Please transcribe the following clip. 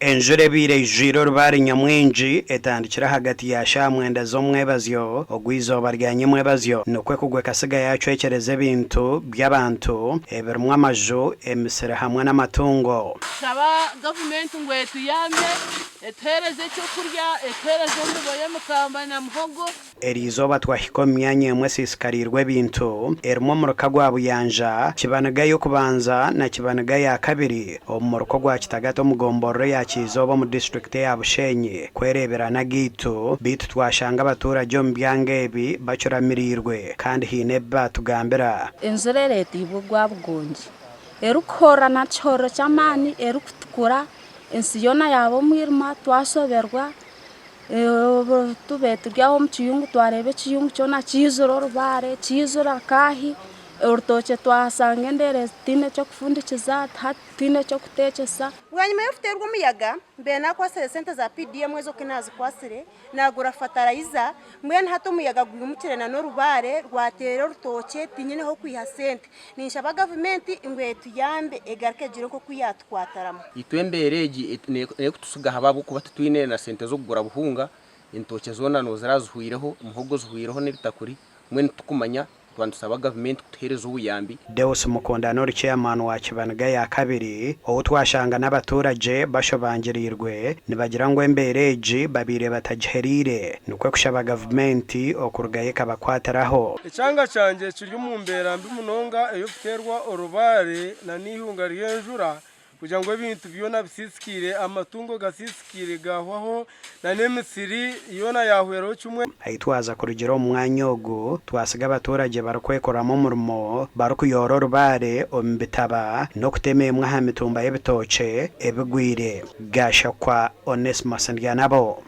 Enjura ebaire eijwire orubaare nyamwingi etandikire ahagati ya shaaha mwenda z'omwebazyo ogw'eizooba rya nyimwebazyo nikwo kugwa ekasiga yacwekyereza ebintu by'abantu ebirimu amaju, emisiri hamwe n'amatungo. Shaba gavumenti ngu etuyambe etuheereze ekyokurya, etuheereze emibo y'emikamba na muhogo. Eri izooba twahika omu myanya emwe esiisikariirwe ebintu, erimu omuruka gwa Buyanja, Kibaniga ey'okubanza na Kibaniga eya kabiri omu muruka ogwa Kitagata omu gomborora eya Kyizooba omu disiturikiti eya Bushenyi kwereebera n'agaitu beitu twashanga abaturagye omu byanga ebi bacuramiriirwe kandi haine ebi baatugambira. Enjura ereeteibwe ogwa bugongi, erikuhoorera na kihoorero ky'amaani, erikutukura, ensi yoona yaaba omwirima twashoberwa. Tubaire turi aho omu kiyungu twareeba ekiyungu kyona kiizire orubaare, kiizire akaahi, orutookye twahashanga endeere tihaine ky'okufundikiza, tihaine ky'okuteekyesa. Bwanyima y'okuteerwa omuyaga, mbaire naakwasire esente za PDM ezo ku naazikwasire, naagura fatarayiza, mbwenu hati omuyaga gwimukire na n'orubaare rwateera orutookye tinyine h'okwiha sente. Ninshaba gavumenti ngu etuyambe egaruke egire nk'oku yaatukwataramu. Itwe embeera egi n'erikututsigaho ahabw'okuba titwine na sente z'okugura buhunga, entookye zoona nooziraba zihweireho, muhogo zihweireho n'ebitakuri, mbwenu titukumanya twaba nitusaba gavumenti kutuheereza obuyambi. Deus Mukundana ori Chairman wa Kibaniga ya kabiri ou twashanga n'abaturagye bashobangiriirwe nibagira ngu embeera egi babaire batagiheriire nikwo kushaba gavumenti okurugayo ekabakwatiraho. Ekyanga kyangye kiri omu mbeera mbi munonga ey'okuteerwa orubaare n'eihunga ry'enjura kugira ngu ebintu byona bisiisikaire, amatungo gasiisikaire gaahwaho n'emisiri yoona yaahweraho kimwe. Ahi twaza kurugira omu mwanya ogu, twasiga abaturagye barikwekoramu omurimo barikuyoora orubaare omu bitaba n'okutema emwe aha mitumba y'ebitookye ebigwire. Gashakwa Onesmus Ndyanabo.